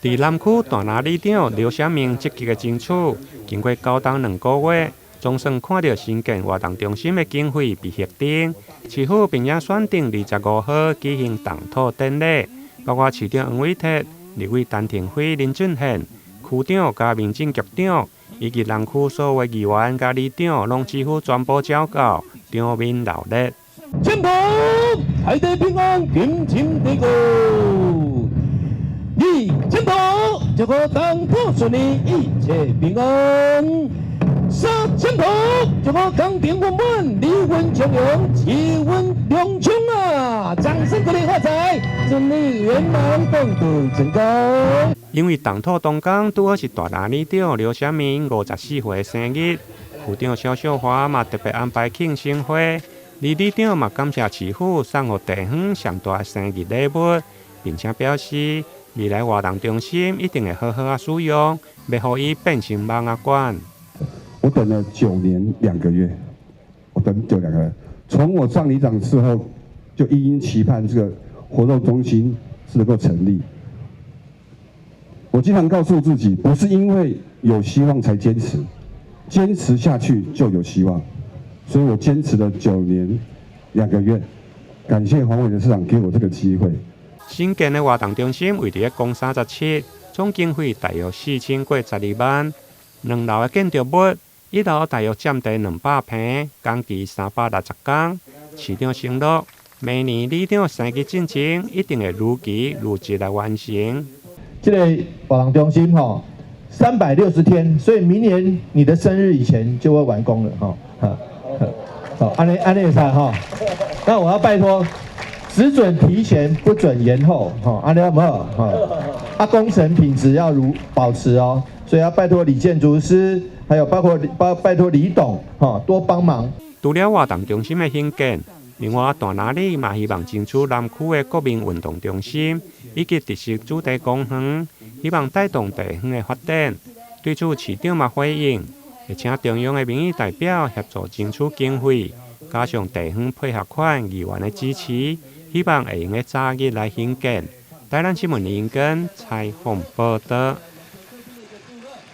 佇南區大林里長劉顯明積極的爭取，經過9冬2個月，總算看著新建活動中心的經費被核定，市府並且選定25號舉行動土典禮，包括市長黃偉哲、立委陳亭妃、林俊憲、區長佮民政局長，以及南區所有議員佮里長，攏幾乎全部繳到，場面鬧熱。前途，財地平安，金錢地過。二前途，這個動土順利，一切平安。三前途，這個工程圓滿，利潤長榮，氣運龍衝啊！掌聲鼓勵發財，順利圓滿，動土成功。因為動土當工拄好是大林里長劉顯明54歲生日，區長蕭秀華嘛特別安排慶生會，而里長嘛感謝市府送予地方上大的生日禮物，並且表示未來活動中心一定會好好仔使用，欲予伊變成蠓仔館。我等了9年2個月，我等9兩個月，從我上里長之後，就殷殷期盼這個活動中心是能夠成立。我經常告訴自己，不是因為有希望才堅持，堅持下去就有希望，所以我堅持了9年2個月。感謝黃偉哲市長給我這個機會。新建的活動中心位佇咧公37，總經費大約4012萬。兩樓的建築物，一樓大約佔地200坪，工期360工。市長承諾，明年里長生日進前，一定會如期如質來完成。這個活動中心吼，360天，所以明年你的生日以前就會完工了吼。好，按呢按呢會使吼。那我要拜託，只准提前，不准延後，吼，按呢好無好？啊，工程品質要如保持哦，所以要拜託李建築師，還有包括包拜託李董，吼，多幫忙。除了活動中心的興建，另外大林里嘛希望爭取南區的國民運動中心以及特色主題公園，希望帶動地方的發展。對此，市長嘛回應，會請中央的民意代表協助爭取經費，加上地方配合款議員的支持，希望會用得早日來興建。台南新聞林根採訪報導。